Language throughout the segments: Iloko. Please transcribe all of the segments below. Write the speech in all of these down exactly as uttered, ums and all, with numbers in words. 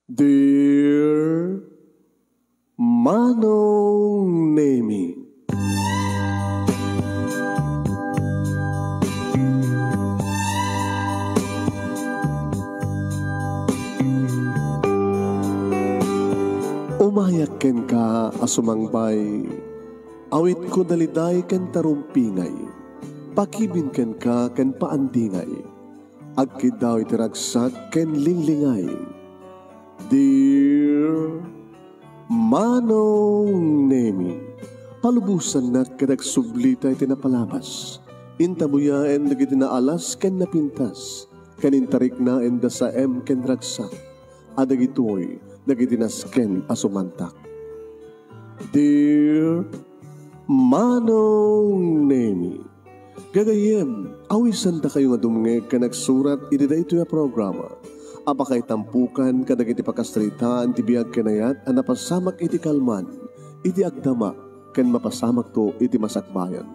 Dear Manong Nemi. Umayak kenka a sumangbay, awitko daliday ken tarumpingay, pakibin kenka ken paandingay, agkiddaw iti ragsak ken linglingay. Dear Manong Nemi, palubosannak ket agsublita iti napalabas. Intabuyaen dagiti naalas ken napintas, ken intariknaen da saem ken ragsak, a dagitoy dagiti nasken a sumantak. Dear Manong Nemi, gagayyem, awisandakayo nga dumngeg ken agsurat iti daytoy a programa a pakaitampokan kadagiti pakasaritaan ti biag ken ayat a napasamak iti kalman, iti agdama, ken mapasamakto iti masakbayan.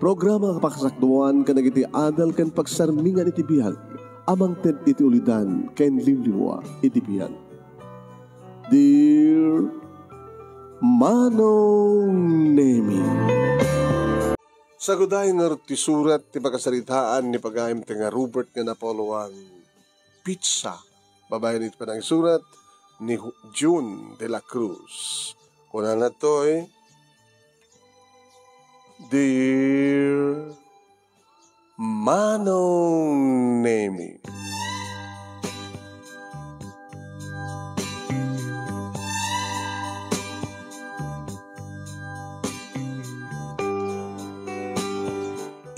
Programa a pakasakduan kadagiti adal ken pagsarmingan iti biag a mangted iti ulidan ken liwliwa iti biag. Dear Manong Nemi. Sagudayen ngarud ti surat ti pakasaritaan ni pagaem ti nga Robert nga napauloan, Pizza. Babaen iti panangisurat ni Ju-, June de la Cruz. Kunana toy, Dear Manong Nemi.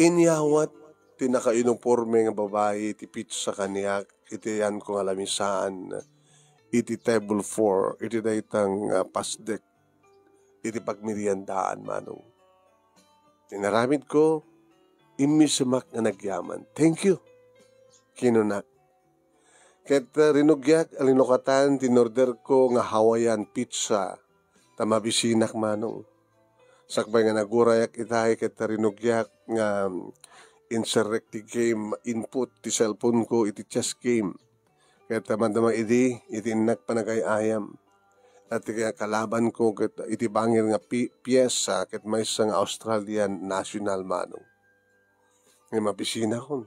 Inyawat ti nakauniporme nga babai ti pizza kaniak iti ayanko nga lamisaan iti table four iti dayta nga pasdek iti pagmeriendaan, Manong. Inaramidko, immisemak nga nagyaman. "Thank you," kinunak. Ket, uh, rinugiak a linukatan ti inorderko nga Hawaiian pizza, ta mabisinak, Manong. Sakbay nga nagurayak itay ket rinugiak nga, um, inserrek ti game input ti cellphone ko iti chess game. Ket madama idi, iti innak panagay-ayam. At ti kalaban ko ket iti bangir nga pi-, piyesa ket maysa nga Australian national, Manong. Nga mabisinakon.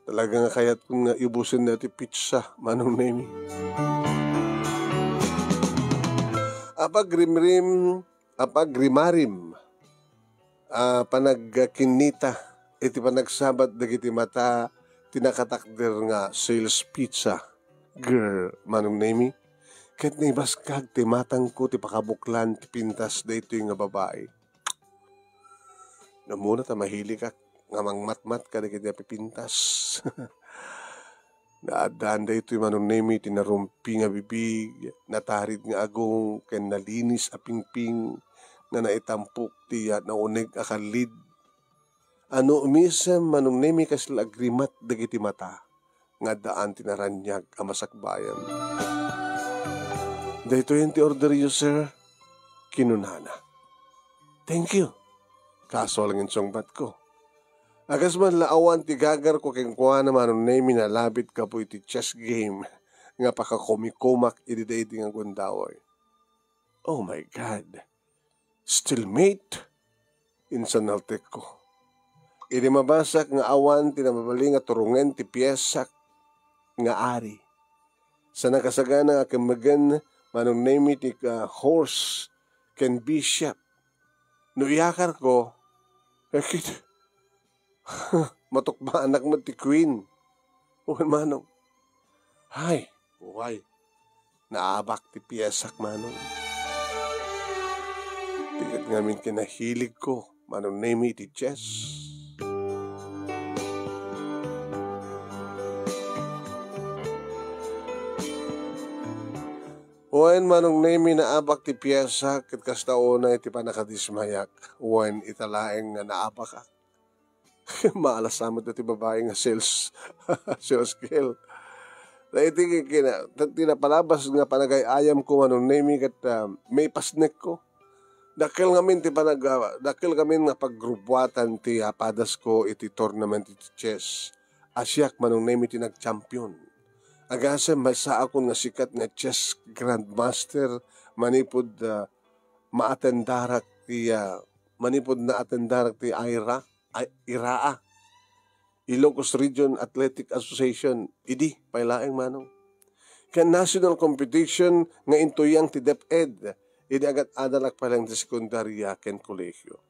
Talaga nga kayatkon nga ibusen daytoy pizza, Manong Nemi. Apagrimrim, apagrimarim, a panagkinnita iti panagsabat dagiti mata ti nakatakder nga sales pizza girl, Manong Nemi. Ket naibaskag ti matangko ti pakabuklan ti pintas daytoy nga babai. Ammona ta mahiligak nga mangmatmat kadagiti napipintas. Naaddaan daytoy, Manong Nemi, ti narumpi nga bibig, natarid nga agong, ken nalinis a pingping nga naitampok ti, ah, nauneg a kallid. Ano umisem, Manong Nemi, kasla agrimat dagiti mata nga addaan ti naraniag a masakbayan. "Daytoyen ti orderyo, sir," kinunana. "Thank you," kastoy la nga insungbatko. A kas man la awan ti gagarko kenkuana, Manong Nemi, nalabit gapu iti chess game nga pakakumikumak idi daydi nga gundaway. "Oh my God! Stalemate!" insan naltekko. Idi mabasak nga awan ti namabalin nga turongen ti piyesak nga ari. Sa nakasagana nga kemmegen, Manong Nemi, ti, ah, horse ken bishop. No iyakarko, eh, kit-, matukbaanak met ti queen. Wen, Manong. Hay, uway. Naabak ti piyesak, Manong. Ti ket ngamin kinahiligko, Manong Nemi, iti chess. Wen, Manong Nemi, naabak ti piyesak, ket kasta unay ti pannakadismayak. Wen, ita laeng nga naabakak. Maalasamet ti babai nga sales, sales girl. Daytoy kina-, ti napalabas nga panagay-ayamko, Manong Nemi, ket, ah, maipasnekko. Dakkel ngamin ti panag-, ah, dakkel ngamin nga pagrubuatan ti, ah, padasko iti tournament iti chess. A siak, Manong Nemi, ti nagchampion. Agasem, maysaakon nga sikat nga chess grandmaster manipud, ah, maatendarak ti, ah, manipud naatendarak ti IRA, ay, IRAA, Ilocos Region Athletic Association, idi pay laeng, manong. Ken national competition nga intuyang ti DepEd, idi agat-adalak pay laeng ti sekundarya ken kolehiyo.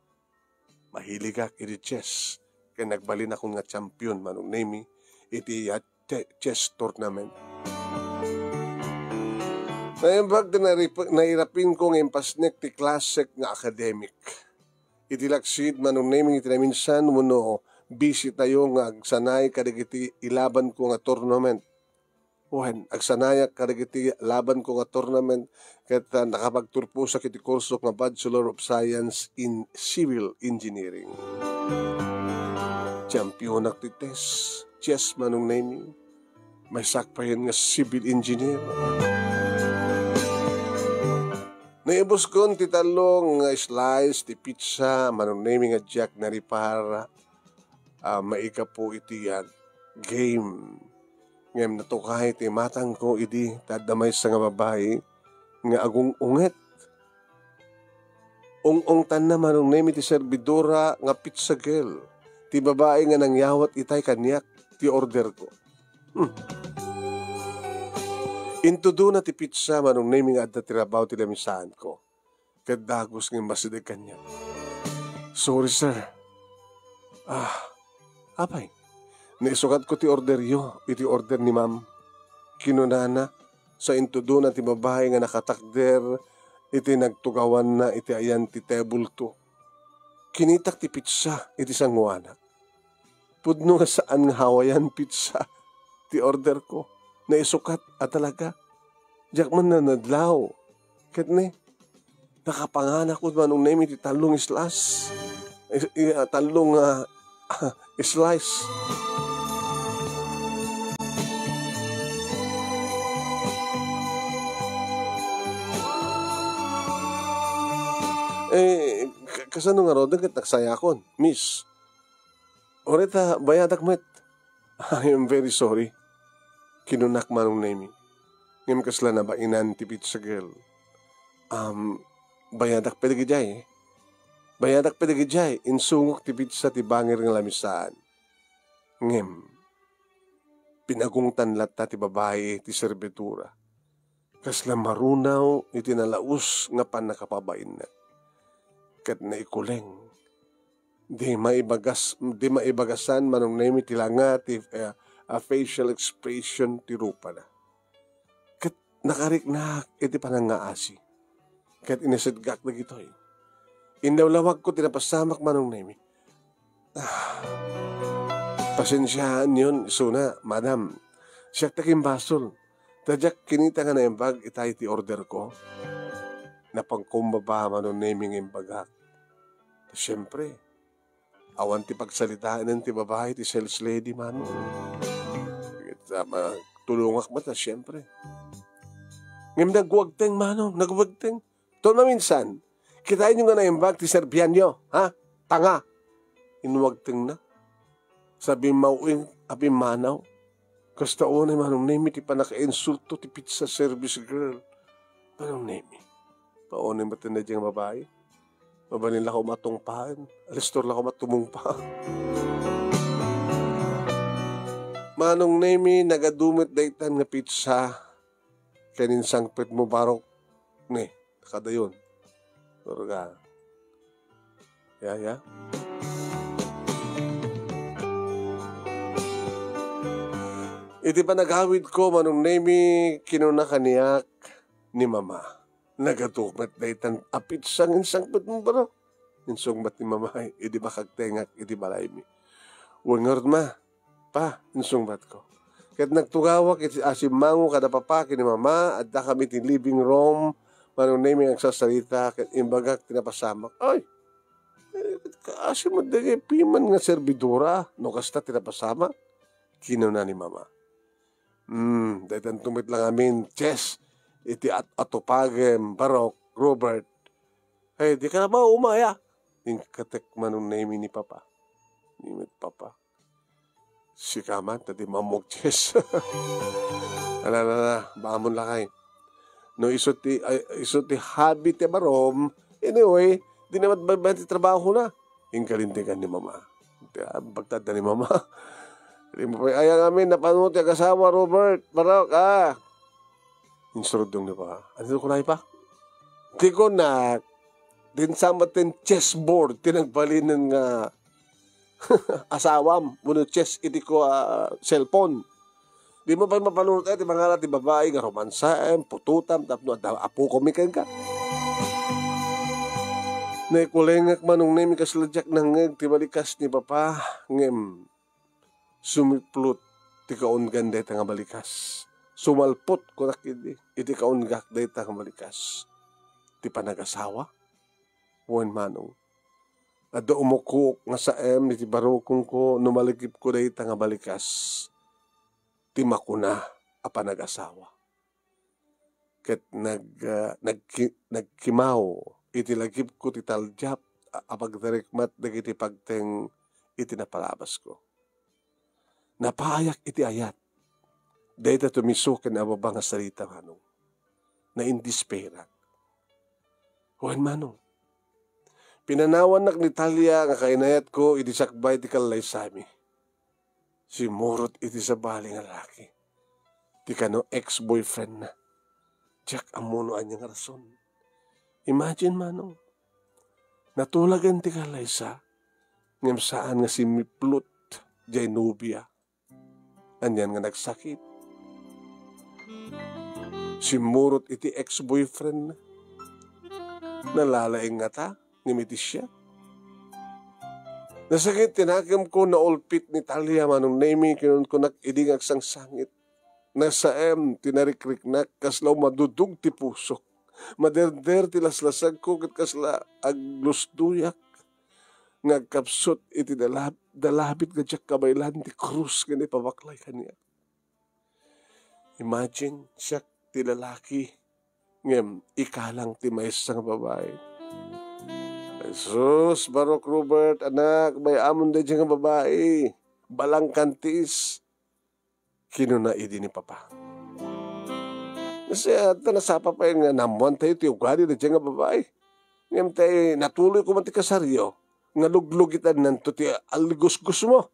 Mahiligak iti chess, ken nagbalinakon nga champion, Manong Nemy, iti, ah, che-, chess tournament. Naimbag ti narip-, nairapinko nga impasnek ti klasek nga academic. Iti laksid, Manong Nemy, iti naminsan wenno busy tayo nga agsanay kadagiti ilabanko nga tournament. Wen, agsanayak kadagiti labanko nga tournament ket, ah, nakapagturposak iti kurso nga Bachelor of Science in Civil Engineering. Championak ti test, chess, Manong Nemy. Maysaak payen nga civil engineer. Naibuskon ti tallo nga slice ti pizza, Manong Nemy, nga diak naripara, ah, maigapu iti, ah, game. Ngem natukay ti matangko idi ta adda maysa nga babai nga agung-unget. Ung-ungtanna, Manong Nemy, ti serbidora nga pizza girl, ti babai nga nangyawat itay kaniak ti orderko. Hmm. Intudona ti pizza, Manong Nemy, nga adda ti rabaw ti lamisaanko. Ket dagus nga immasideg kaniak. "Sorry, sir." "Ah, apay? Naisukatko ti orderyo iti order ni ma'am," kinunana, sa intudona ti babai nga nakatakder iti nagtugawanna iti ayan ti table two. Kinitak ti pizza iti sanguanak. Pudno nga saan nga Hawaiian pizza ti orderko. Naisukat a talaga. Diak man nanadlaw. Ket ne, nakapanganak, Manong Nemy, ti tallo nga slice. Is-, i-, ah, tallo nga, ah, slice. Eh, ka-, kasano ngaruden ket nagsayakon, miss? Uray ta bayadak met. "I am very sorry," kinunak, Manong Nemy. Ngem kasla nabainan ti pizza girl. "Um, bayadak pay dagidiay. Bayadak pay dagidiay," insungok ti pizza ti bangir nga lamisaan. Ngem, pinagungtan latta ti babai ti serbidora. Kasla marunaw iti nalaus nga pannakapabainna. Ket naikuleng. Di maibagas-, di maibagasan, Manong Nemy, ti langa ti, eh, a facial expression ti rupana. Ket nakariknak iti panangngaasi. Ket inesetgak dagitoy. Inlawlawagko ti napasamak, Manong Nemy. Ah, pasensiaenyon isuna, madam. Siak ti agimbasol. Ta diak kinita nga naimbag itay ti orderko. Napangkumbaba, Manong Nemy, nga imbagak. Ta siempre, awan ti pagsalitaen ti babai ti sales lady, Manong. Ket, ah, magtulongak met, ah, siempre. Ngem nagwagteng, Manong, nagwagteng. Ton maminsan, kitaenyo nga naimbag ti serbianyo, ha? Tanga. Inwagtengna. Sa bimmawing a pimmanaw. Kasta unay, Manong Nemy, ti pannakainsulto ti pizza service girl. Manong Nemy, paunay met dayta nga babai. Mabalin la koma a tungpaen. Alistor la koma a tumungpa. Manong Nemy, nagadu met daytan nga pizza. Ken insangpetmo, barok. Ne, kadayon. Turga. Ya, ya. Iti panagawidko, Manong Nemy, kinuna kaniak ni Mama, "Nagadu met daytan a pizza nga insangpetmo, barok," insungbat ni Mama idi makagtengak iti balaymi. "Wen ngarud, Ma, Pa," insungbatko. Ket nagtugawak iti asimmango kada Papa ken ni Mama, addakami iti living room, Manong Nemy, nga agsasarita, ket imbagak ti napasamak. "Ay, eh, kaasi met dagiti piman nga serbidora no kasta ti napasamak?" kinuna ni Mama. "Hmm, daytanto met la ngamin, Chess, iti at-, atupagem, Barok, Robert. Ay, di ka na ba umaya?" Inketek, Manong Nemy, ni Papa. Ni met Papa. Sika man, ta di mammog chess. Ala, ala, ala, bangon lakay. No isu ti, ay, isu ti hobby ti barom, anyway, di na met baybayan ti trabahona. Inkalintegan ni Mama. Ti, ah, pagtadda ni Mama. Di mo pay ayang amin, napano ti agasawa, Robert, Barok, ah. Insurudong ni Papa. Ano kunay pa? Ti kunak, din sama tin chessboard, ti nagbalinen nga asawam, wenno chess iti ko, ah, cellphone. Di mo pay mapanunot, eh, ti mangala ti babai nga romansaem, putotam, tapno adda apo kami kenka. Naikulengak manong Nemi kasla diak nangngeg ti balikas ni Papa, ngem sumiplot ti kaunggan dayta nga balikas. Sumalpot, kunak idi, iti kaunggak dayta nga balikas. Ti panagasawa? Wen manong. Adda umukok nga saem iti barukongko no malagipko dayta nga balikas. Ti makuna a panagasawa. Ket nag-, ah, nagki-, nagkimaw iti lagipko ti taldiap a, a pagdarikmat dagiti pagteng iti napalabasko. Napaayak iti ayat. Dayta tumiso ken ababa nga sarita, manong. Naindisperak. Wen, manong. Pinanawannak ni Talia nga kainayatko idi sakbay ti kallaysami. Simmurot iti sabali nga laki. Ti kano ex-boyfriend na. Diak ammo no ania nga rason. Imagine, manong. Natulagan ti kallaysa, ngem saan nga simmiplot diay nobia. Anian nga nagsakit. Simmurot iti ex-boyfriend na. Nalalaing ngata, ngem iti siak. Nasakit ti nakemko, naulpit ni Talia, manong Nemi, kinunkunak idi nga agsangsangit. Nasaem ti narikriknak, kasla umadudog ti pusok. Maderder ti laslasagko ket kasla aglusdoyak nga agkapsut iti dalab-, dalabit nga diak kabaelan ti krus nga naipabaklay kaniak. Imagine, siak ti lalaki, ngem ikalang ti maysa nga babai. Jesus, Barok Robert, anak, bay-amon daydiay nga babai. Balangkantis. Kinuna idi ni Papa. Siak, ta nasapa pay nga naammoantayo ti ugali daydiay nga babai. Ngem tay natuloy koma ti kasaryo, nga luglugitannanto ti alligusgusmo.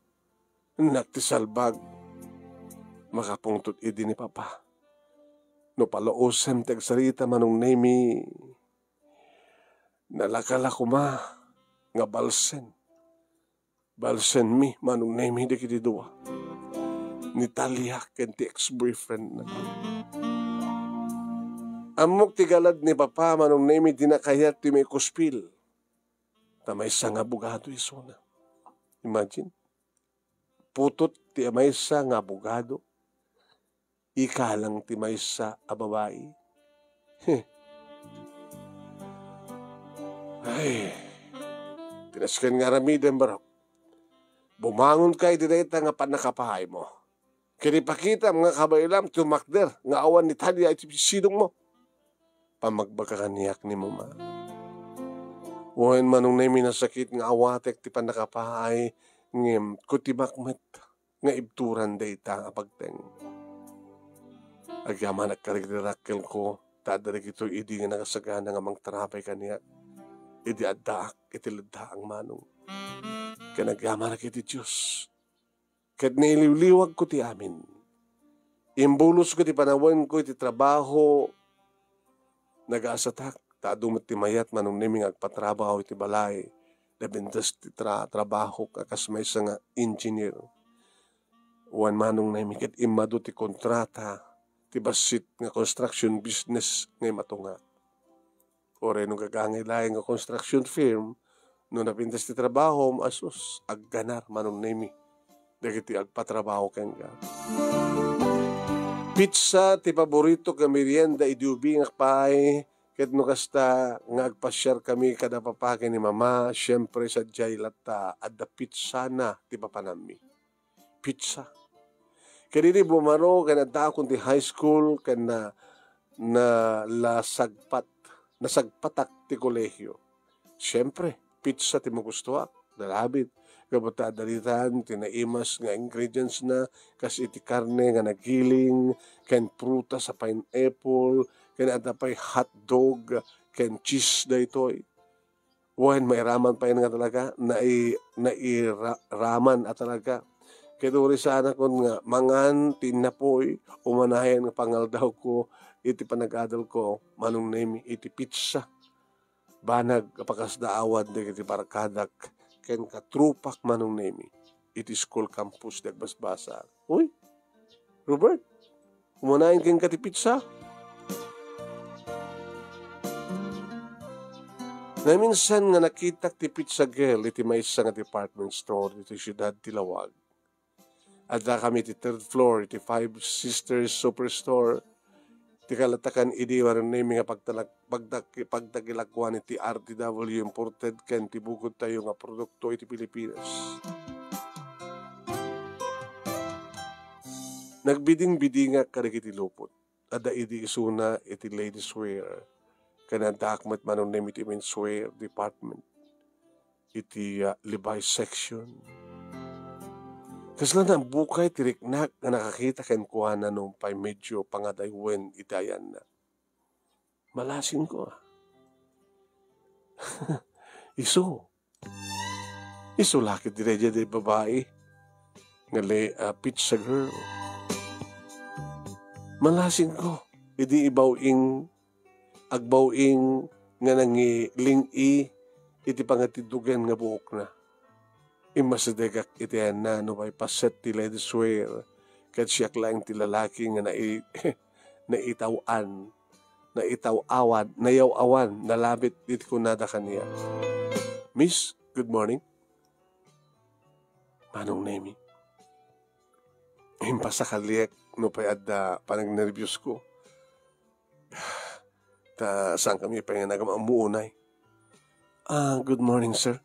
Nak ti salbag. Makapungtot idi ni Papa. No paluosem ti agsarita, manong Nemi, nalakala koma nga balsen. Balsenmi, manong Nemi, dagiti dua. Ni Talia ken ti ex-boyfriend na. Ammok ti galad ni Papa, manong Nemi, dina kayat ti maikuspil. Ta maysa nga abogado isuna. Imagine. Putot ti maysa nga abogado. Ikalang ti maysa a babai. Heh. Ay, ti nasken nga aramidem, Barok. Bumangonka iti dayta nga pannakapaaymo. Ket ipakitam nga kabaelam ti umakder nga awan ni Talia iti sidongmo. Pammagbagak kaniak ni Mama. Wen, manong Nemi, nasakit nga awatek ti pannakapaay, ngem kutimak met nga ibturan dayta a pagteng. Agyamanak kadagiti rakkelko, ta adda dagitoy idi nga nakasagana nga mangtarabay kaniak idi addaak iti leddaang, manong. Ken agyamanak iti Dios. Ket nailiwliwagko ti amin. Imbulosko ti panawenko iti trabaho. Nagaasatak, ta adu met ti mayat, manong Nemi, nga agpatrabaho iti balay. Napintas ti tra-, trabahok a kas maysa nga engineer. Wen, manong Nemi, ket immadu ti kontrata ti bassit nga construction business nga imatungak. Uray no gagangay laeng nga construction firm, no napintas ti trabahom, asus, agganar, manong Nemi, dagiti agpatrabaho kenka. Pizza ti paboritok nga merienda idi ubingak pay, ket no kasta nga agpasiarkami kada papa ken ni mama, siempre, sadiay latta, adda pizzana ti papanammi. Pizza. Ket idi bumaro ken addaakon ti high school ken na, na, nasagpat, nasagpatak ti kolehio. Siempre, pizza ti magustuak, dalabit. Gapu ta adda ditan ti naimas nga ingredients na, kas iti karne nga nagiling, ken prutas a pineapple, ken adda pay hotdog, ken cheese daytoy. Wen, mairaman pay nga talaga, nai-, naira-, raman a talaga. Ket uri sanakon nga mangan ti innapoy, umanayon nga pangaldawko iti panag-adalko, Manong Nemi, iti pizza. Banag a pakasdaawan dagiti barkadak ken katrupak, Manong Nemi, iti school campus ti agbasbasa. Uy, Robert, umanayon kenka ti pizza? Naminsan nga nakitak ti pizza girl iti maysa nga department store iti siudad ti Laoag. Addakami iti third floor iti Five Sisters Superstore. Ti kalatakan idi, Manong Nemi, nga pagtalak-, pagdak-, pagdagilakuan iti R T W imported ken ti bukod tayo nga produkto iti Pilipinas. Nagbidingbidingak kadagiti lupot. Adda idi isuna iti ladies wear. Ken addaak met, Manong Nemi, iti menswear department. Iti, ah, Levi's section. Kasla nabukay ti riknak nga nakakita kenkuana nupay medyo pangadaywen iti ayanna. Malasingko, ah. Isu. Isu la ket daydiay babai nga le-, ah, pizza girl. Malasingko idi ibaw-ing agbaw-ing nga nangiling-i iti pangatiddogen nga buokna. Immasidegak iti ayanna nupay paset ti ladies wear, ket siak laeng ti lalaki nga nai-, naitaw-an, naitaw-awan, nayaw-awan, nalabit iti kunada kaniak, "Miss, good morning." Manong Nemi. Impasakaliek nupay adda panagnerbios ko. Ta saan kami pay nga nagam-ammo unay. "Ah, good morning, sir."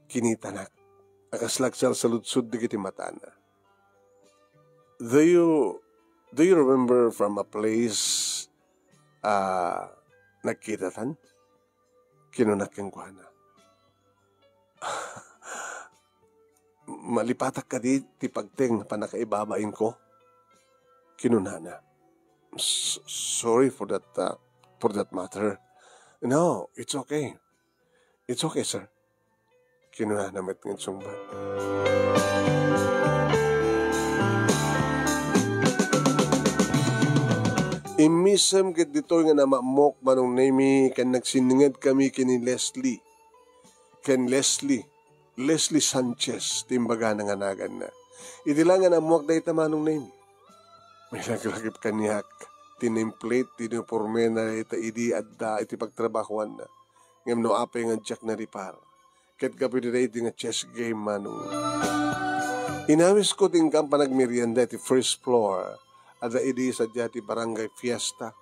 Kinitanak. Akas lagsalsaludsod dagiti matana. "Do you, do you remember from a place, ah, nagkitatan?" Kinuna kenkuana. "Malipatak kadi ti pagteng a pannakaibabainko?" kinunana. "S-, sorry for that, uh, for that matter." "No, it's okay. It's okay, sir." Kinunana met nga insungbat. Immisem ket ditoy nga namammok, Manong Nemi, ken nagsinninged kami ken ni Leslie. Ken Leslie, Leslie Sanchez ti imbagana nga naganna. Iti la nga nammuak dayta, Manong Nemi, may laglagip kaniak ti nameplate ti unipormena dayta idi adda iti pagtrabahoanna. Ngem no apay nga diak naripar, ket gapu iti daydi nga chess game, Manong. Inawisko ti inkam panagmerienda iti first floor. Adda idi sadiay ti Barangay Fiesta,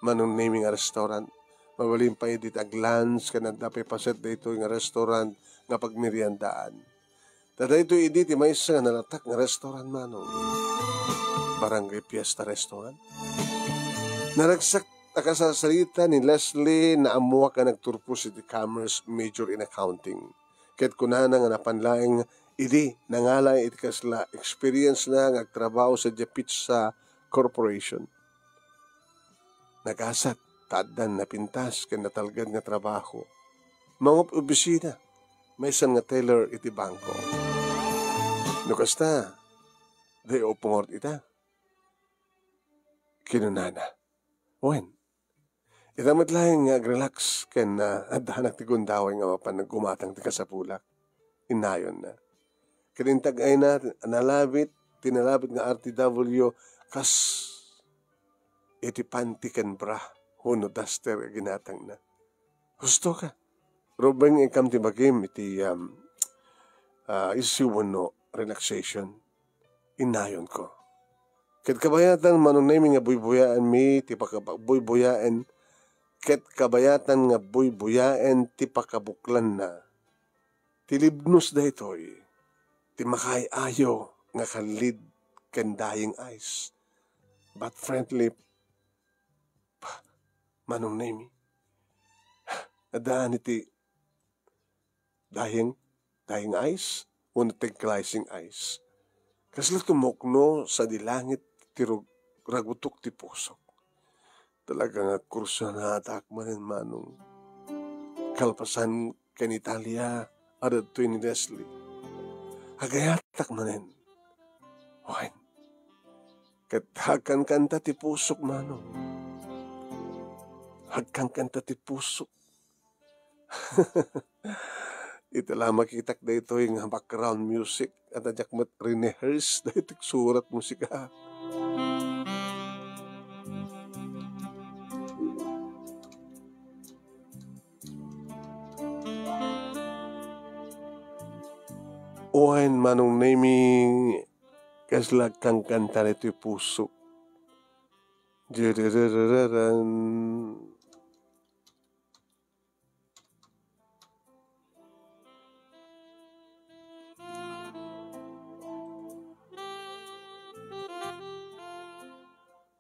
Manong Nemi, nga restaurant. Mabalin pay idi ti ag-lunch ken adda pay paset daytoy nga restaurant nga pagmeriendaan. Ta daytoy idi ti maysa nga nalatak nga restaurant, Manong. Barangay Fiesta Restaurant. Naragsak a kasalsalita ni Leslie, naammoak nga nagturpos iti commerce, major in accounting. Ket kunana nga napan laeng idi nangalay iti kasla experience na nga agtrabaho sadiay pizza corporation. Nagasat ta addan napintas ken natalged nga trabaho. Mangob-obisina, maysan nga teller iti bangko. No kasta, di pumort ita, kinunana. Wen, ita met laeng nga agrelax ken, ah, addanak ti gundaway nga mapan naggumatang ti kasapulak. Innayonna. Ket intag-ayna, nalabit, ti nalabit nga R T W kas iti panty ken bra wenno duster nga ginatangna. Husto ka. Rubeng, inkam ti bagim iti, um, ah, issue wenno relaxation. Innayonko. Ket kabayatan, Manong Nemi, nga buybuyaenmi ti paka-, buybuyaen, ket kabayatan nga buybuyaen ti pakabuklanna. Ti libnos daytoy, ti makaay-ayo nga kallid ken dying ice. But friendly, Manong Nemi, addaan iti dying, dying ice? wenno ti agka-icing ice. Kasla tumukno sadi langit ti rug-, ragutok ti pusok. Talaga nga kursunadaak manen, Manong. Kalpasan ken Italia, adda ditoy ni Leslie. Agayatak manen. Wen, ket agkankanta ti pusok, Manong. Agkankanta ti pusok. Ita la makitak daytoy nga background music. Ata diak met rinehearse daytoy surat musika. Wen, Manong Nemy, kasla agkankanta daytoy pusok. Diriririririran.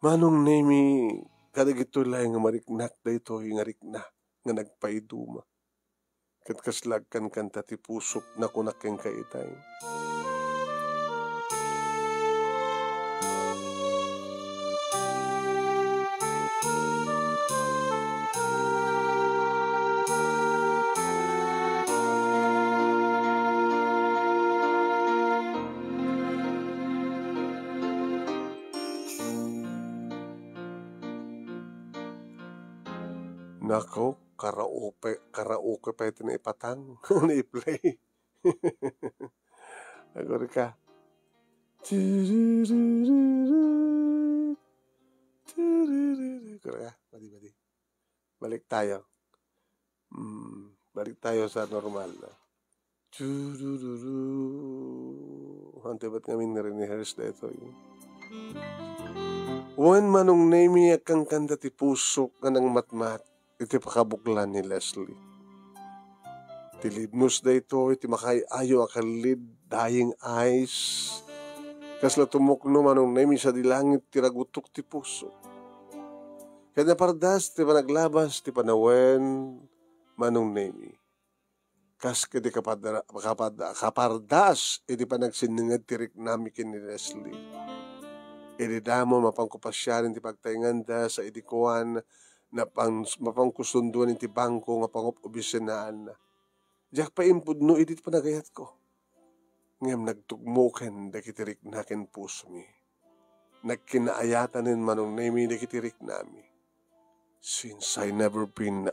Manong Nemy, kadagitoy laeng nga mariknak daytoy nga rikna nga nagpaiduma. Ket kasla agkankanta ti pusok, nakunak kenka itay. Nako, karaoke, karaoke pay ti naipatang, naiplay. Agurka. Agurka. Madi, madi. Balik tayo. Mm, balik tayo sa normal, no? Turururu. Hantay bat ngamin nga rinehearse daytoy. Wen, Manong Nemy, agkankanta ti pusok nga nangmatmat iti pakabuklan ni Leslie. Ti libnos daytoy, ti makaay-ayo a kallid, dying ice. Kasla tumukno, Manong Nemy, sadi langit ti ragutok ti pusok. Ket napardas ti panaglabas ti panawen, Manong Nemy. Kas ket di kapadra-, kapadra-, kapardas iti panagsinninged ti riknami ken ni Leslie. Idi damo, mapanko pasiaren ti pagtaenganda sa idi kuan, napan-, mapanko sundoen iti bangko nga pangup-, opisinaanna. Diak pay impudno iti panagayatko. Ngem nagtugmoken dagiti rikna ken pusomi. Nagkinaayatanen, Manong Nemy, dagiti riknami. Since I never been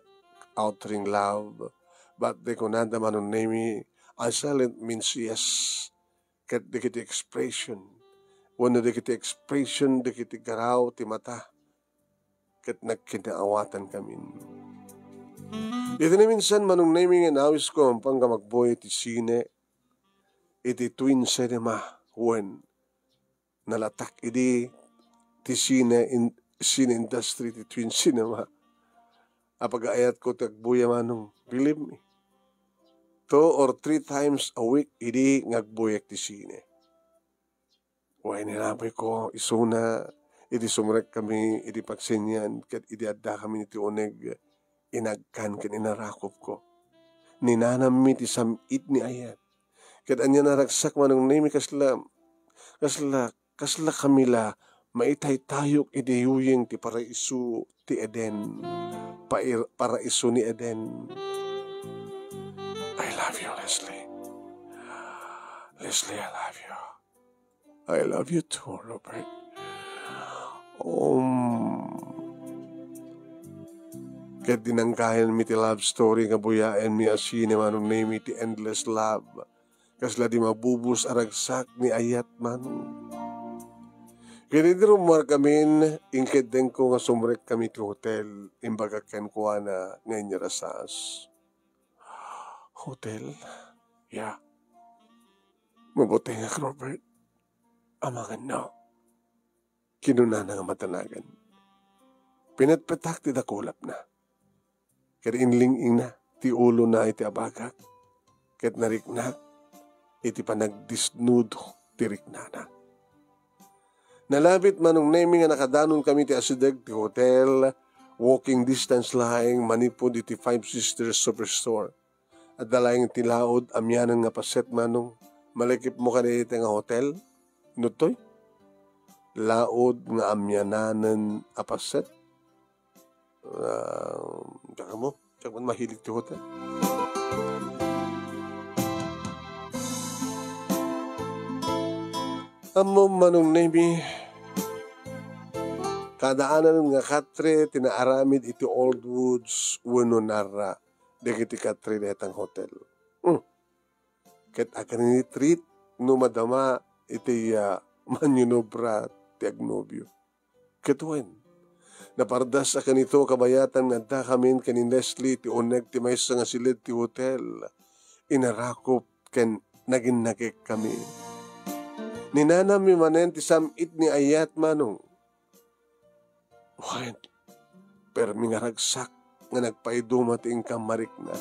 uttering love, but di kunada, Manong Nemy, a silent means yes. Ket dagiti expression, wenno dagiti expression dagiti garaw ti mata, ket nagkinaawatan kamin. Iti naminsan, Manong Nemy, nga inawisko, mapangka magbuya iti sine, iti Twin Cinema, wen nalatak idi ti sine in-, sine industry ti Twin Cinema. Apagaayatko ti agbuya, Manong. Believe me. Two or three times a week idi nga agbuyak ti sine. Wen, inapayko isuna idi sumrekkami idi pagsenian ket idi addakami iti uneg, inagkan ken inarakupko. Ninanammi ti sam-it ni ayat. Ket ania naragsak, Manong Nemy, kasla, kasla, kasla kami la maitaytayok idi uyeng ti paraiso ti Eden. Pair-, paraiso ni Eden. I love you, Leslie. Leslie, I love you. I love you too, Robert. Um, ket dinanggayanmi ti love story nga buyaenmi a sine, Manong Nemy, ti Endless Love. Kasla di mabubos a ragsak ni ayat, Manong. Ket idi rummuarkamin, inkeddengko nga sumrekkami ti hotel, imbagak kenkuana nga inyarasas. Hotel? Ya. Mabutengak, Robert. Amangan no. Kinunana nga madanagan. Pinetpetak ti dakulapna. Ket inling-ingna ti ulona iti abagak. Ket nariknak iti panagdisnudo ti riknana. Nalabit, Manong Nemy, nga nakadanonkami ti asideg ti hotel, walking distance laeng manipud iti Five Sisters Superstore. Adda laeng ti laud a mianan nga paset, Manong. Malakipmo kadi dayta nga hotel? Inuttoy? Laud nga amiananen a paset? Ah, diak ammo. Diak man mahilig ti hotel. Ammom, Manong Nemy, kaadaanan nga katre ti naaramid iti Old Woods wenno Narra dagiti katre dayta nga hotel. Hmm. Ket agrinitrit no madama iti, ah, maniobra ti agnobio. Ket wen, napardas a kanito kabayatan nga addakamin ken ni Leslie ti uneg ti maysa nga siled ti hotel. Inarakop ken naginnagekkami. Ni nanammi manen ti sam-it ni ayat, Manong. Wen, permi nga ragsak nga nagpaiduma ti inka marikna.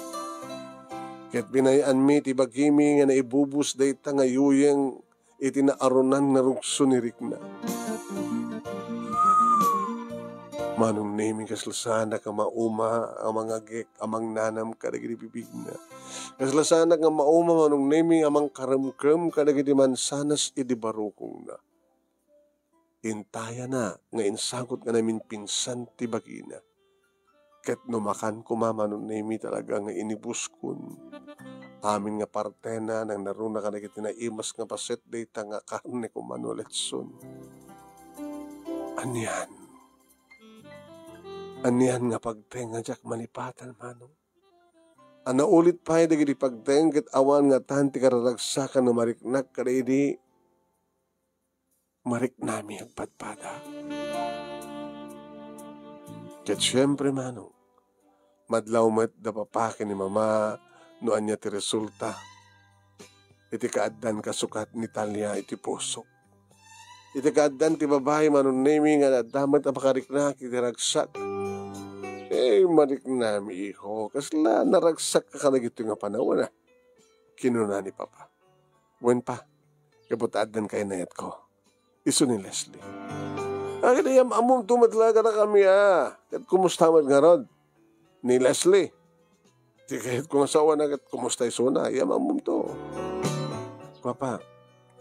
Ket binay-anmi ti bagimi nga naibubos dayta nga yuyeng iti naarunan nga rugso ni rikna. Manong Nemy, kasla saanak a mauma a mangagek a mangnanam kadagiti bibigna. Kasla saanak nga mauma, Manong Nemy, a mangkaremkem kadagiti mansanas idi barukongna. Intayana nga insagut nga naminpinsan ti bagina. Ket no makan koma, Manong Nemy, talaga nga inibuskon amin nga partena, nangnaruna kadagiti naimas nga paset dayta nga karne koma no letson. Anian? Anian nga pagteng a diak malipatan, Manong? A naulit pay dagiti pagteng ket awan ngatan ti kararagsakan nga mariknak kadaydi mariknami agpadpada. Ket siempre, Manong, madlaw met da Papa ken ni Mama no ania ti resulta iti kaaddan kasukat ni Talia iti pusok. Iti kaaddan ti babai, Manong Nemy, nga adda met a makariknak iti ragsak. Eh, mariknami, iho. Kasla naragsak ka kadagitoy nga panawen, a? Kinuna ni Papa. Wen pa, gapu ta addan kainayatko. Isu ni Leslie. Agidi, am-ammom to met la kadakami, a. Ket kumusta met ngarud ni Leslie? Ti kayatko nga asawana ket kumusta isuna? Am-ammom to. Papa,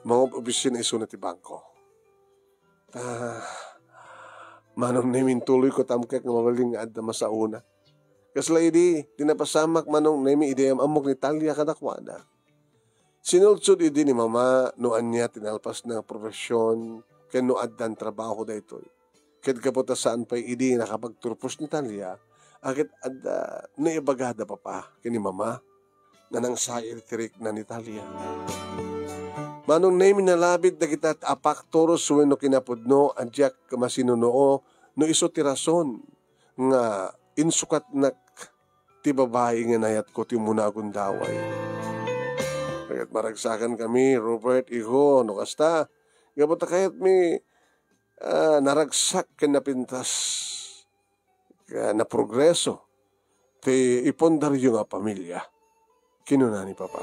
mangup-opisina isuna ti bangko. Ta, Manong Nemy, intuloyko ti amkek nga mabalin nga adda masaona. Kasla idi ti napasamak, Manong Nemy, idi am-ammok ni Talia kadakuada. Sinulsod idi ni Mama no ania ti nalpasna nga profesion ken no addan trabaho daytoy. Ket gapu ta saan pay idi nakapagturpos ni Talia, a ket adda naibaga da Papa ken ni Mama nga nangsayang ti rikna ni Talia. Manong Nemy, nalabit dagita a factors wenno kinapudno a diak masinunuo no isu ti rason nga insukatnak ti babai nga inayatko ti umuna a gundaway. Ket maragsakan kami, Robert, iho, no kasta, gapu ta kayatmi, a, naragsak ken napintas, a, naprogreso ti ipondaryo nga pamilia. Kinuna ni Papa.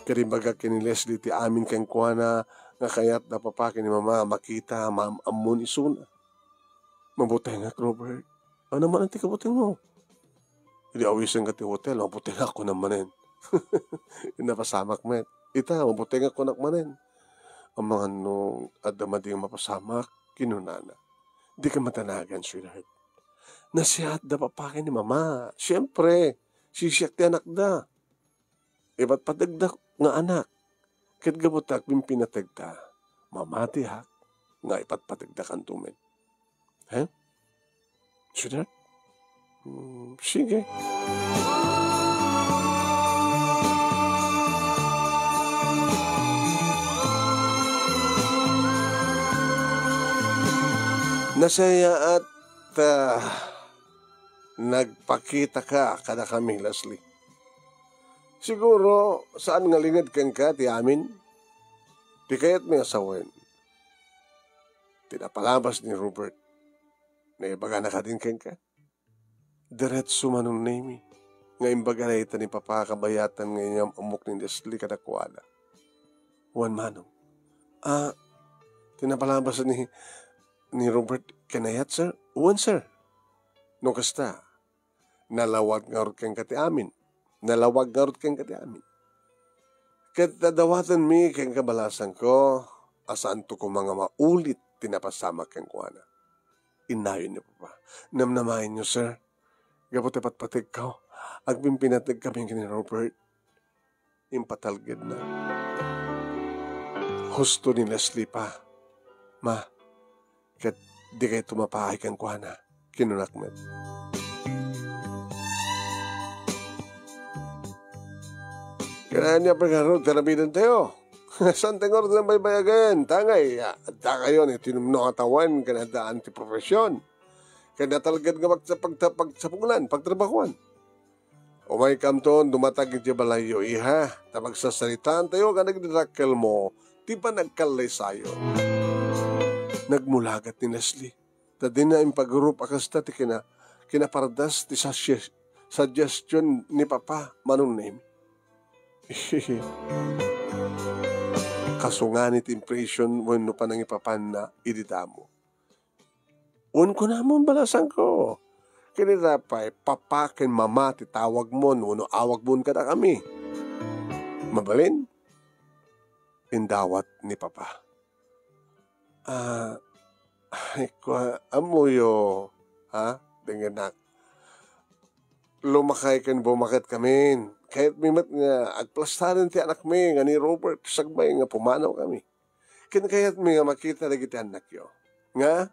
Ket imbagak ken ni Leslie ti amin kenkuana nga kayat da Papa ken ni Mama a makita, maam-ammon isuna. Mabutengak, Robert. Ania manen ti kabutengmo? Idi awisenka ti hotel, mabutengak kunak manen. Napasamak met. Ita, mabutengak kunak manen. Amangan no adda madi nga mapasamak, kinunana. Dika madanagan, sweetheart. Nasiat da Papa ken ni Mama. Siempre, sisiak ti anakda. Ipatpategda nga anak. Ket gapu ta agpimpinategda, mamatiak nga ipatpategdakanto met. He? Sweetheart? Hmm, sige. Nasayaat, ah, nagpakitaka kadakami, Leslie. Siguro, saan nga linged kenka ti amin ti kayatmi a sawen. Ti napalabas ni Robert, naibagana kadin kenka? Diretso, Manong Nemy, nga imbaga dayta ni Papa kabayatan nga inyam-ammok ni Leslie kadakuada. Wen, Manong. Ah, ti napalabas ni, ni Robert kanayat, sir? Wen, sir. No kasta, nalawag ngarud kenka ti amin. Nalawag ngarud kenka ti amin. Ket dawatenmi kenka, balasangko, a saanto koma nga maulit ti napasamak kenkuana. Innayon ni Papa. Namnamaenyo, sir. Gapu ti patpategko, agpimpinateg kami ken ni Robert. Impatalgedna. Husto ni Leslie, Pa. Ma, ket dikayto mapaay kenkuana, kinunak met. Kanayon nga pagkarud, karamidantayo. Saan ti ngarud nga baybayagen? Tangay, ah, adda kayo ni tinumno a tawen ken addaan ti profesion. Ken natalged nga pagsa-, pagta-, pagsapulan, pagtrabahuan. Umaykamton, dumatag idiay balayyo, iha, ta magsasaritaantayo kadagiti dakkelmo ti panagkallaysayo. Nagmulagat ni Leslie, ta dina impagrup a kasta ti kina-, kinapardas ti sasye-, suggestion ni Papa, Manong Nemi. Kasungani ti impression wenno panangipapanna idi damo. Wen kunamon, balasangko. Ken ita pay, Papa ken Mama ti tawagmon wenno awagmon kadakami. Mabalin? Indawat ni Papa. Ah, ay, kua-, ammoyo, ha? Dengenak. Lumakay ken bumaketkamin. Kayatmi met nga agplastaran ti anakmi nga ni Robert, sagbay nga pumanawkami. Ken kayatmi nga makita dagiti annakyo nga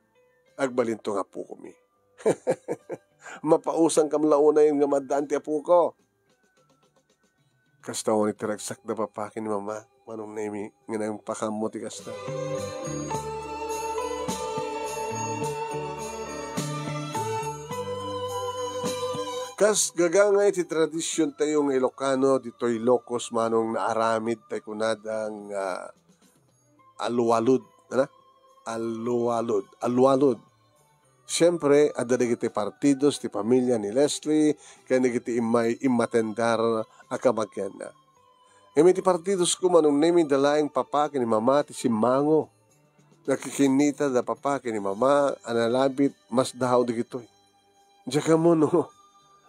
agbalinto nga apokomi. Mapausankam la unay nga maaddaan ti apoko. Kasta unay ti ragsak da Papa ken ni Mama, Manong Nemi, nga nangpakaammo ti kasta. Kas gagangay ti tradisiontayo nga Ilocano, ditoy Ilocos, Manong, naaramid tay kunada nga alualud, ana? Alualud, alualud. Siempre, adda dagiti partidos ti pamilya ni Leslie ken dagiti immay immatendar a kabagianna. Ngem iti partidos ko, Manong Nemi, da laeng Papa ken ni Mama ti simmango. Nakikinnita da Papa ken ni Mama a nalabit, masdaaw dagitoy. Diak ammo no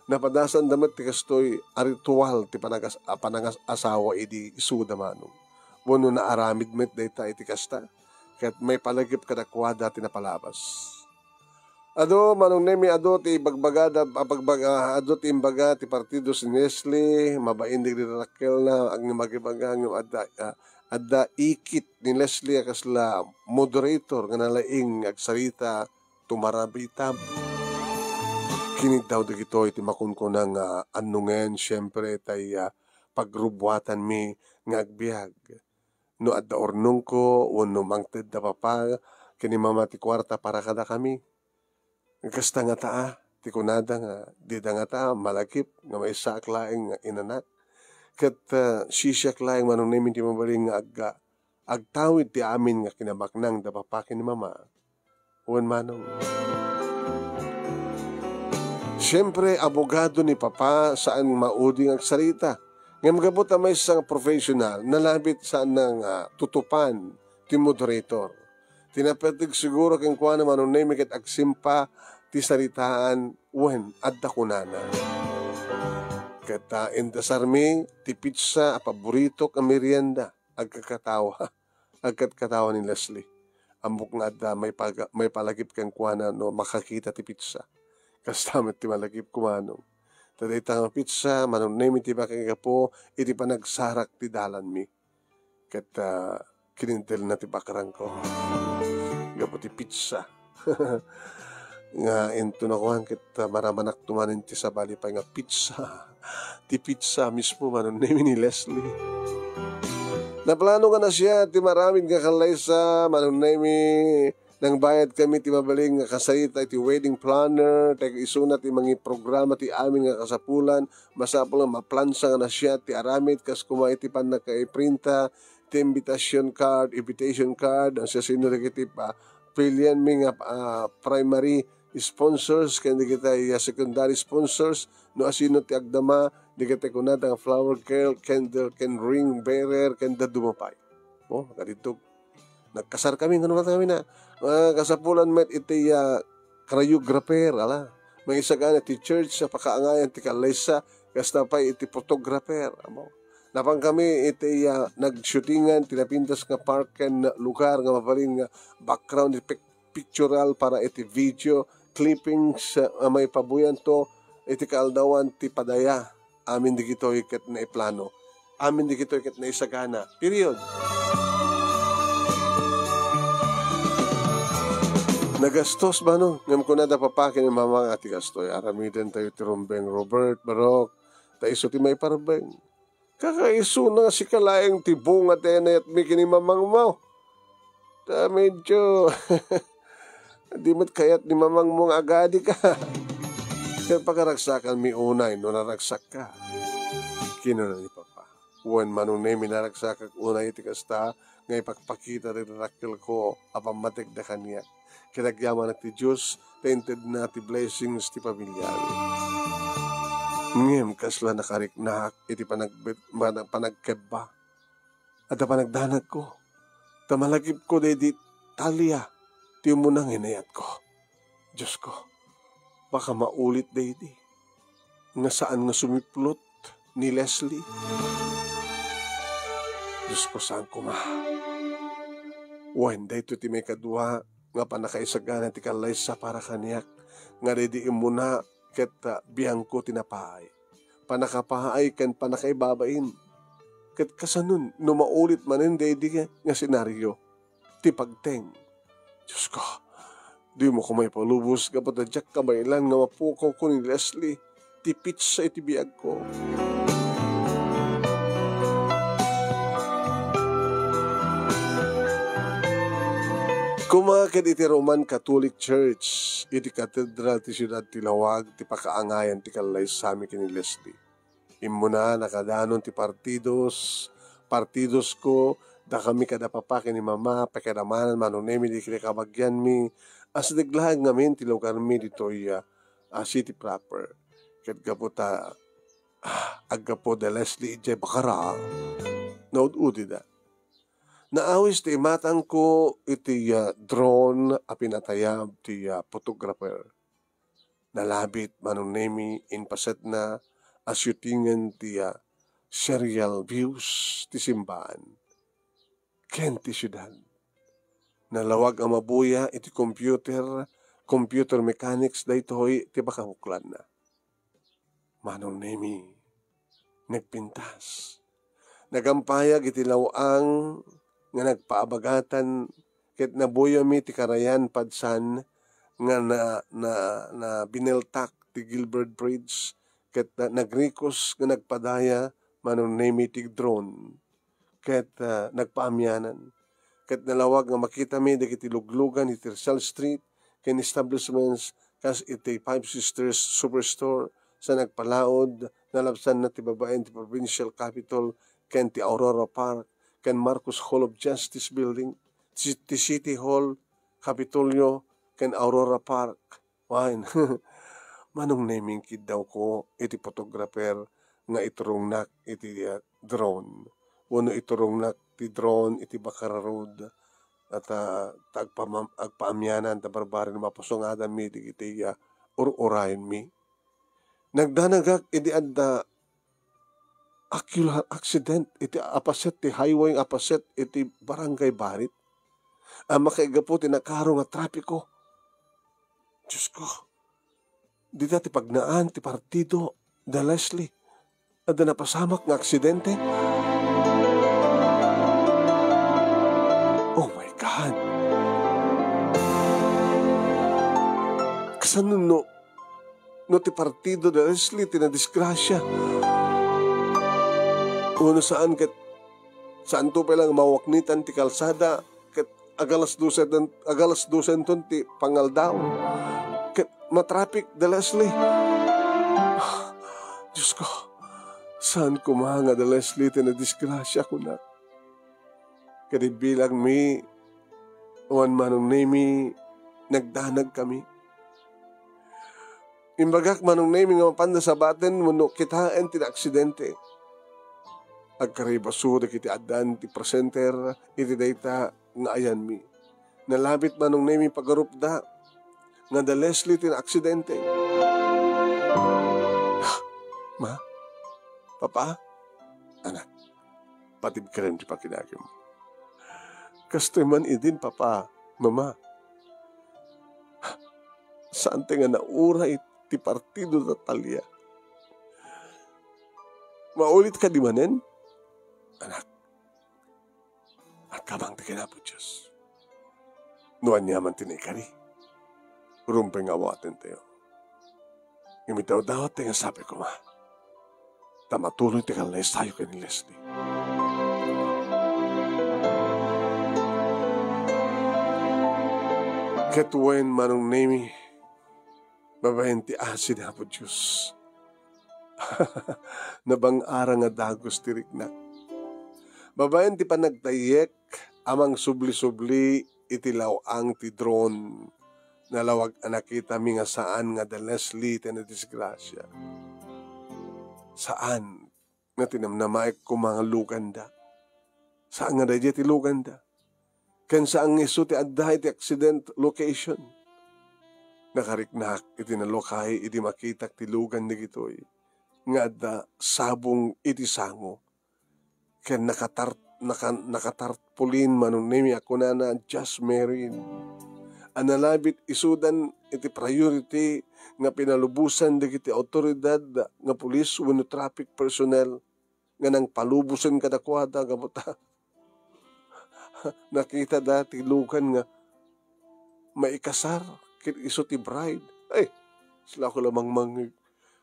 napadasanda met ti kastoy a ritual ti panagas-, a panangas-asawa idi isuda, Manong. Wenno naaramid met dayta iti kasta, ket maipalagip kadakuada ti napalabas. Adu, Manong Nemi, adu ti ibagbagada, a bagbag-, a, adu ti imbaga ti partidos ni Leslie, mabain dagiti dakkelna, agngem agibaga, ngem adda, a, adda ikit ni Leslie a kasla moderator nga nalaing agsarita, tumarabitam. Kiniddaw dagitoy ti makunkuna nga annongen, siempre, tay, ah, pagrubuatanmi nga agbiag. No adda urnongko wenno mangted da Papa ken ni Mama ti kuarta para kadakami. Kasta ngata, ah, ti kunada nga dida ngata malagip nga maysaak laeng nga inanak. Ket, ah, sisiak laeng, Manong Nemi, ti mabalin nga agga-, agtawid ti amin nga kinabaknang da Papa ken ni Mama. Wen, Manong. Siempre, abogado ni Papa, saan maudi nga agsarita. Ngem gapu ta maysa nga professional, nalabit saan nga tutupan ti moderator. Ti napateg siguro kenkuana, Manong Nemi, ket agsimpa ti saritaan wen adda kunana. Ket, ah, indesarmi ti pizza a paboritok a merienda. Agkakatawa. Agkatkatawa ni Leslie. Ammok nga adda maipaga-, maipalagip kenkuana no makakita ti pizza. Kasta met ti malagipko, Manong. Ta dayta nga pizza, Manong Nemi, ti makigapu iti panagsarak ti dalanmi. Ket, ah, kinindelna ti bakrangko. Gapu ti pizza. Nga inton nakuan ket, ah, maramanakto manen ti sabali pay nga pizza. Ti pizza mismo, Manong Nemi, ni Leslie. Naplano nga nasiat ti maramid nga kallaysa, Manong Nemi, nangbayad kami ti mabalin nga kasarita iti wedding planner, ta isuna ti mangiprograma ti amin nga kasapulan, masapul nga maplansa nga nasiat ti aramid, kas koma iti pannakaiprinta ti invitation card, invitation card, no siasino dagiti pa-, pilianmi nga, ah, primary sponsors ken dagiti, ah, secondary sponsors, no asino ti agdama dagiti kunada nga flower girl, candle, ken ring bearer, ken dadduma pay. Oh, kadidto. Nagkasar kami, ngano man kami na, ah, kasapulan met iti, ah, choreographer, ala. Maisagana ti church a pakaangayan ti kallaysa, kasta pay iti photographer, amo. Napankami iti, ah, nagshootingan ti napintas nga park ken lugar nga mabalin nga background iti pic-, pictorial para iti video clippings, ah, maipabuyanto iti kaaldawan ti padaya. Amin dagitoy ket naiplano. Amin dagitoy ket naisagana. Period. Nagastos, Manong, ngem kuna da Papa ken ni Mama nga, "Ti kastoy, aramidentayo ti rumbeng, Robert, Barok, ta isu ti maiparbeng." Kakaisuna nga sika laeng ti bunga ti inayatmi ken ni mamangmo. Ta medyo di met kayat ni mamangmo nga agadika. Ket pakaragsakanmi unay no naragsakka. Kinuna ni Papa. Wen, Manong Nemi, naragsakak unay iti kasta nga ipakpakita ti dakkelko a pammategda kaniak. Ket agyamanak ti Dios ta intedna ti blessings ti pamiliami. Ngem kasla nakariknak iti panagbet-, pana-, panagkebba. Adda panagdanagko, ta malagipko daydi Talia ti umuna nga inayatko. Diosko, baka maulit daydi nga saan nga sumiplot ni Leslie. Diosko, saan koma. Wen, daytoy ti maikadua nga pannakaisagana ti kallaysa para kaniak, nga daydi immuna ket, ah, biangko ti napaay, pannakapaay ken pannakaibabain. Ket kasanon no maulit manen daydi nga senario ti pagteng? Diosko, dimo koma ipalubos gapu ta diak kabaelan nga mapukawko ni Leslie ti petsa iti biagko. Koma ket iti Roman Catholic Church, iti katedral ti siudad ti Lawag, ti pakaangayan ti kallaysami ken ni Leslie. Immuna, nakadanon ti partidos, partidosko, dakami kada Papa ken ni Mama, pakadamanan, Manong Nemi, dagiti kabagianmi, asideg laeng ngamin ti lugarmi ditoy, ah, ah, city proper. Ket gapu ta, ah, aggapu da Leslie idiay Bacara, naud-udida. Naawis ti imatangko iti, ah, drone a pinatayab ti, ah, photographer. Nalabit, Manong Nemi, inpasetna a shootingan ti, ah, serial views ti simbaan ken ti siudad. Nalawag a mabuya iti computer, computer mechanics daytoy ti pakabuklanna. Manong Nemi, nagpintas. Nagampayag iti law-ang nga nagpaabagatan ket nabuyami ti karayan padsan nga na, na, na bineltak ti Gilbert Bridge ket na, nagrikos nga nagpadaya, Manong Nemi, ti drone. Ket, ah, nagpaamianan. Ket nalawag nga makitami dagiti luglugan iti Rizal Street ken establishments kas iti Five Sisters Superstore, sa nagpalaod, nalabsanna ti babaen ti Provincial Capitol ken ti Aurora Park ken Marcos Hall of Justice Building, ti, ti City Hall, Capitolio, ken Aurora Park. Wen, Manong Nemi, inkiddawko iti photographer nga iturongnak iti, ah, drone. Wenno iturongnak ti drone iti Bacara Road. Ta, ta agpamam-, agpaamianan ta barbareng mapasungadanmi dagiti, ah, ur-urayenmi. Nagdanagak idi adda ocular accident iti apaset ti highway nga apaset iti Barangay Barit a makaigapu ti nakaro nga trapiko. Diosko, dita ti pagnaan ti partido da Leslie. Adda napasamak nga aksidente. Oh my God! Kasano no, no ti partido da Leslie ti nadisgrasia? Uno saan ket saanto pay lang mawaknitan ti kalsada ket agalas dosen, agalas dosenton ti pangaldaw. Ket matrapik da Leslie. Diosko, saan koma nga da Leslie ti nadisgrasia, kunak. Ket ibilangmi, wen Manong Nemi, nagdanagkami. Imbagak, Manong Nemi, nga mapanda sabaten wenno kitaen ti naaksidente. Agkaribasudek iti addaan ti presenter iti dayta nga ayanmi. Nalabit, Manong Nemi, pagarupda nga da Leslie ti naaksidente. Ma? Papa? Anak, patibkadem ti pakinakam. Kastoy man idin, Papa, Mama. Saan ti nga nauray ti partido da Talia. Maulit kadi manen, anak. Agkabang ti kinapo Dios. No ania man ti naikari, rumbeng nga awaten tayo. Ngem idawdawat ti nga sabi koma, ta matuloy ti kallaysayo ken ni Leslie. Ket wen, Manong Nemy, babaen ti asi ni Apo Dios, nabang-ara nga dagus ti riknak. Babaen ti panagtayyek a mangsubli-subli iti law-ang ti drone, nalawag a nakitami nga saan nga da Leslie ti nadisgrasia. Saan nga tinamnamaek koma nga luganda. Saan nga daydiay ti luganda. Ken saan nga isu ti adda iti accident location. Nakariknak iti nalukay idi makitak ti lugan dagitoy nga adda sabong iti sango. Ken nakatar-, naka-, nakatarpulin, Manong Nemy, a kunana, Jasmarine. A nalabit isudan iti priority nga pinalubosan dagiti awtoridad nga pulis wenno traffic personnel nga nangpalubosen kadakuada gapu ta nakitada ti lugan nga maikasar ket isu ti bride. Ay, sila ko lamang mangngeg.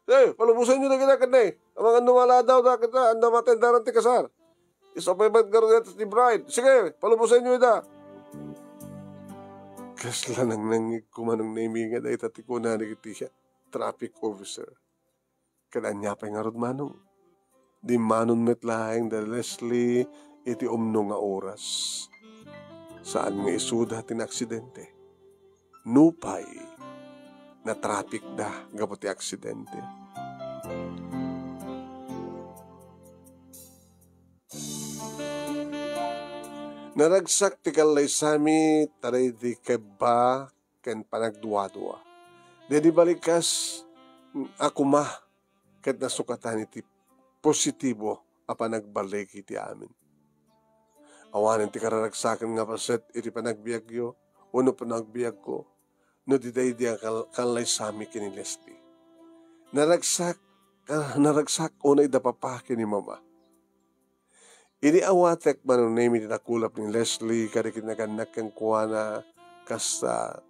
Eh, palubosenyo dagita ket ne. Amangan no maladaw da ket, ah, anda matendaran ti kasar. Isu pay met ngarud ti bride. Sige, palubosenyo ida. Kasla nangnangngeg ko, Manong Nemy, nga dayta ti kunana iti traffic officer. Ket ania pay ngarud, Manong? Dimmanon met laeng da Leslie iti umno nga oras. Saan nga isuda ti naaksidente. Nupay natrapikda gapu ti aksidente. Naragsak ti kallaysami ta daydi kebba ken panagduadua. Daydi balikas a koma ket nasukatan iti positibo a panagballigi ti amin. Awanen ti kararagsaken nga paset iti panagbiagyo wenno panagbiagko no di daydi a kal-, kallaysami ken ni Leslie. Naragsak, ah, naragsak unay da Papa ken ni Mama. Idi awatek, Manong Nemy, ti nakulap ni Leslie kadagiti nagannak kenkuana, kas, ah,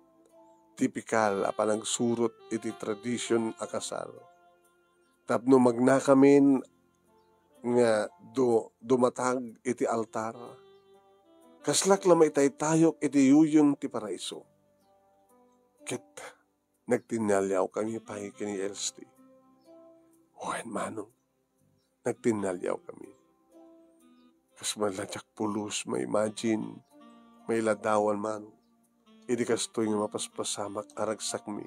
tipikal a panagsurot iti tradision a kasar. Tapno magnakamin nga du-, dumatag iti altar, kaslak la maitaytayok iti yuyeng ti paraiso. Ket nagtinnaliawkami pay ken ni Leslie. Wen, Manong, nagtinnaliawkami. Kas man la diak pulos ma-imagine, mailadawan, Manong, idi kastoy nga mapaspasamak a ragsakmi.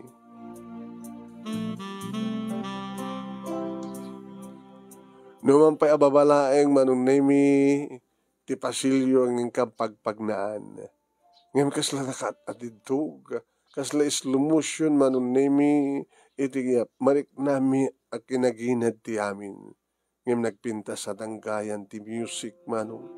Numan pay a babalaeng, Manong Nemy, ti pasilyo nga inkam pagpagnaan. Ngem kasla nakaat-atidtog, kasla slow motion, Manong Nemy, iti mariknami a kinaginad ti amin. Ngem nagpintas a danggayan ti music, Manong.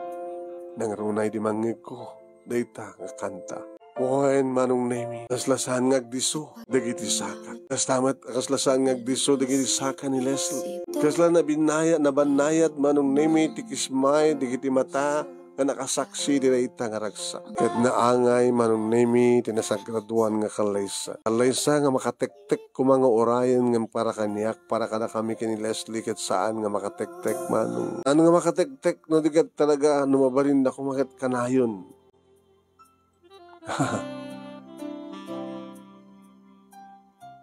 Nangruna idi mangngegko dayta nga kanta. Wen, Manong Nemy, kasla saan nga agdisso dagiti saka. Kasta met, kasla saan nga agdisso dagiti saka ni Leslie. Kasla nabinnaya-, nabannayat, Manong Nemy, ti kismay dagiti mata nga nakasaksi iti dayta nga ragsak. Ket naangay, Manong Nemy, ti nasagradoan nga kallaysa. Kallaysa nga makatektek koma nga urayen ngem para kaniak, para kadakami ken ni Leslie ket saan nga makatektek, Manong. Saan nga makatektek no di ket talaga no mabalinna koma ket kanayon.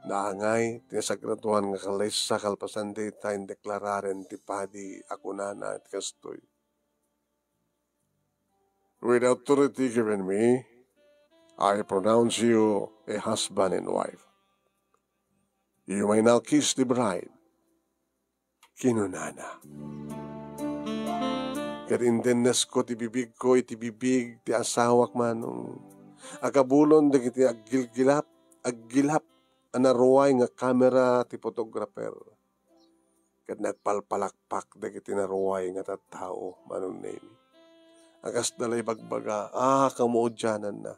Naangay ti nasagradoan nga kallaysa kalpasan dayta indeklararen ti padi a kunana iti kastoy, "With authority given me, I pronounce you a husband and wife. You may now kiss the bride," kinunana. Ket indennesko ti bibigko iti bibig ti asawak, Manong. Akabulon dagiti aggilgilap, aggilap a naruay nga kamera ti photographer. ket nagpalpalakpak dagiti naruay nga tattao, Manong Nemi. A kasla ibagbaga, a, kamaudiananna.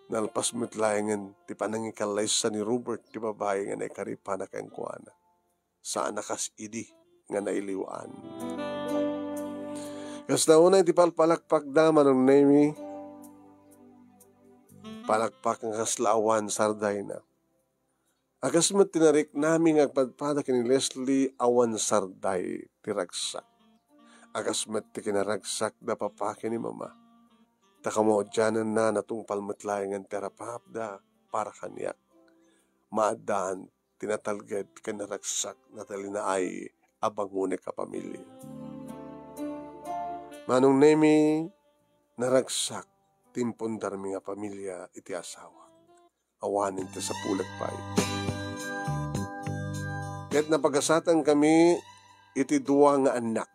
Nalpas met laengen ti panangikallaysa ni Robert ti babai nga naikaripana kenkuana. Saan a kas idi nga nailiwan. Kasla unay ti palpalakpakda, Manong Nemi. Palakpak nga kasla awan sardayna. A kas met ti nariknami nga agpadpada ken ni Leslie, awan sarday ti ragsak. A kas met ti kinaragsak da papa ken ni mama. Ta kamaudiananna, natungpal met laengen ti arapaapda para kaniak. Maaddaan ti natalged ken naragsak, Natalinaay a bangonek a pamilia. Manong Nemi, naragsak ti impundarmi nga pamilia iti asawak. Awanen ti sapulek pay. Ket napagasatankami iti dua nga annak,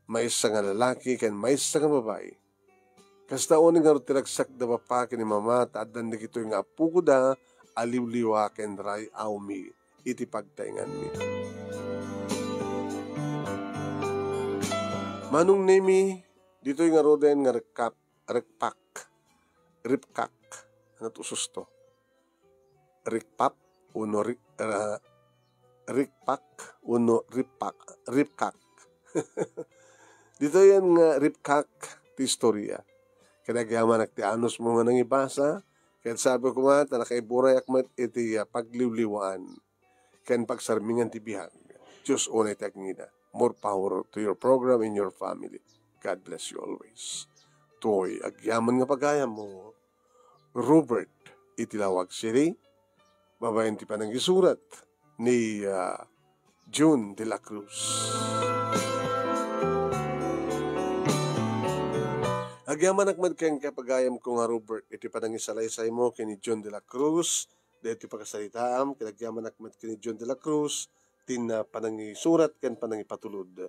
maysa nga lalaki ken maysa nga babai. Kasta unay ngarud ti ragsakda papa ken ni mama ta addan dagitoy nga apukoda a liwliwa ken ray-awmi iti pagtaenganmi. Manong Nemi, ditoy ngaruden nga rekkap, rekpak, ripkak, ano to usos to? Rikpap, uno rik-, ah, rikpak, uno rippak, ripkak. Ditoy nga ripkak ti istorya. Ket agyamanak ti anusmo nga nangibasa, ket sabi koma, ta nakaiburayak met iti, ah, pagliwliwaan ken pagsarmingan ti biag. Dios unay ti agngina. More power to your program and your family. God bless you always. Toy, agyaman nga pagayammo, Robert, iti Laoag City, babaen ti panangisurat ni, ah, June de la Cruz. Agyamanak met ken kapagayamko nga Robert iti panangisalaysaymo ken ni June de la Cruz, daytoy pakasaritaam, ket agyamanak met ken ni June de la Cruz, tin, ah, panangisurat ken panangipatulod.